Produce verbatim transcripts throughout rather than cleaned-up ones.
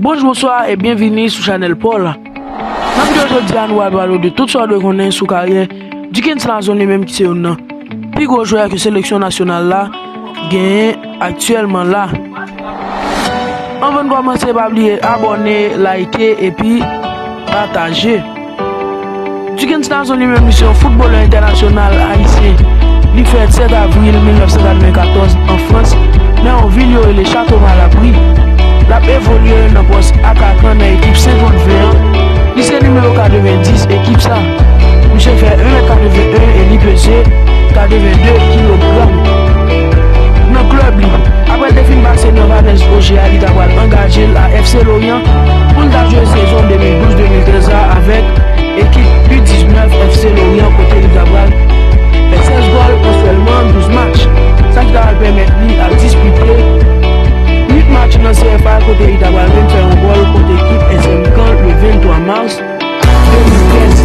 Bonjou, bonswa e byenvini sou chanèl pa w la. Nan videyo jodi a, nou pral pale w de tout sa w dwe konnen sou karyè Duckens Nazon, li menm ki se youn nan pi gwo jwè ke seleksyon nasyonal la genyen aktyèlman la. Anvan n kòmanse, pa bliye abòne, like epi pataje. Duckens Nazon li menm, li se yon foutbolè entènasyonal ayisyen. Li fèt sèt avril mil nèf san katrevenkatòz an Frans, nan yon vil yo rele Chateau Malabry. L ap evolye nan pòs atakan nan ekip Saint-Ouen an. Li se nimewo katrevenndis ekip sa. Misye fè en mèt katreven en e li peze katreven de kilogram. Nan klèb li, apre l te fin pase nan Valence O G a, li ta pral angaje l a F C Lorient pou l ta jwe sezon de mil douz de mil trèz la avèk ekip U diznèf F C Lorient, kote li ta pral fè sèz gòl an sèlman douz match, sa ki ta pral pèmèt li al dispite uit match nan C F A, kote li ta pral menm fè yon gòl kont ekip S M Caen le venntwa mas de mil trèz.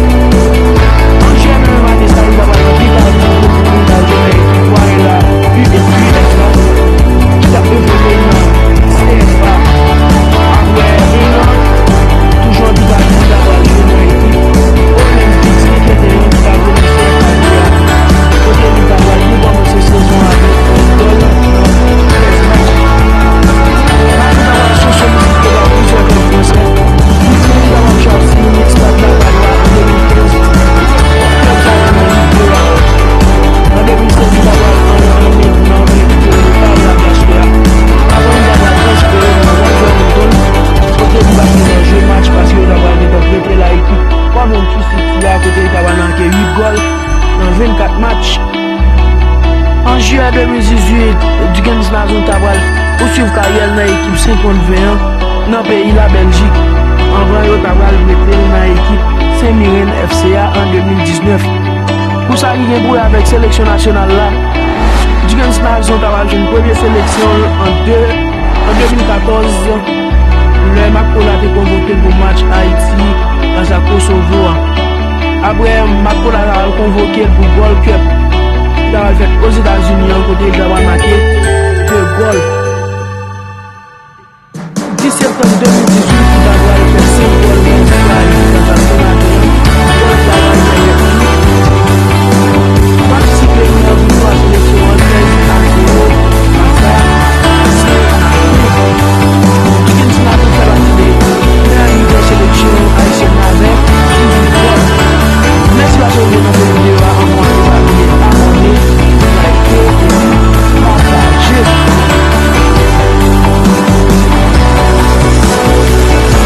An jiyè nan menm ane sa, li ta pral nan Vita Vigo pou li ta jwe nan ekip Royal U S P S la, ki t ap evolye nan C F A. Apre en an, toujou an Vita Vigo, li ta pral jwe nan ekip Olympique Saint-Étienne ki ta kòmanse an karyè a, kote li ta pral byen kòmanse sezon avèk yon gòl nan trèz match. Li ta pral sou solisite pa plizyè klèb fransè. Li ta pral chwazi Stade Lavallois an de mil kenz. Klèb sa te nan Ligue deux a. An de mil sèz, li ta pral anmennen nan ekip Paris Saint-Germain. Apre, li ta pral transfere nan Wolverhampton, kote li pa t menm jwe match paske yo ta pral gentan prete l a ekip Coventry City a, kote li ta pral make uit gòl nan vennkat match. An jiyè de mil dizuit, Duckens Nazon ta pral pouswiv karyè l nan ekip Saint-Ouen an nan peyi Labèljik, anvan yo ta pral prete l nan ekip Saint-Mirren F C a an de mil diznèf. Pou sa ki gen pou wè avèk seleksyon nasyonal la, Duckens Nazon ta pral jwenn premye seleksyon l an de, an de mil katòz, lè Makola te konvoke l pou match Ayiti fas a Kosovo a. Apre, Makola ta pral konvoke l pou Gold Cup ki ta pral fèt Ozetazini an, kote li ta pral make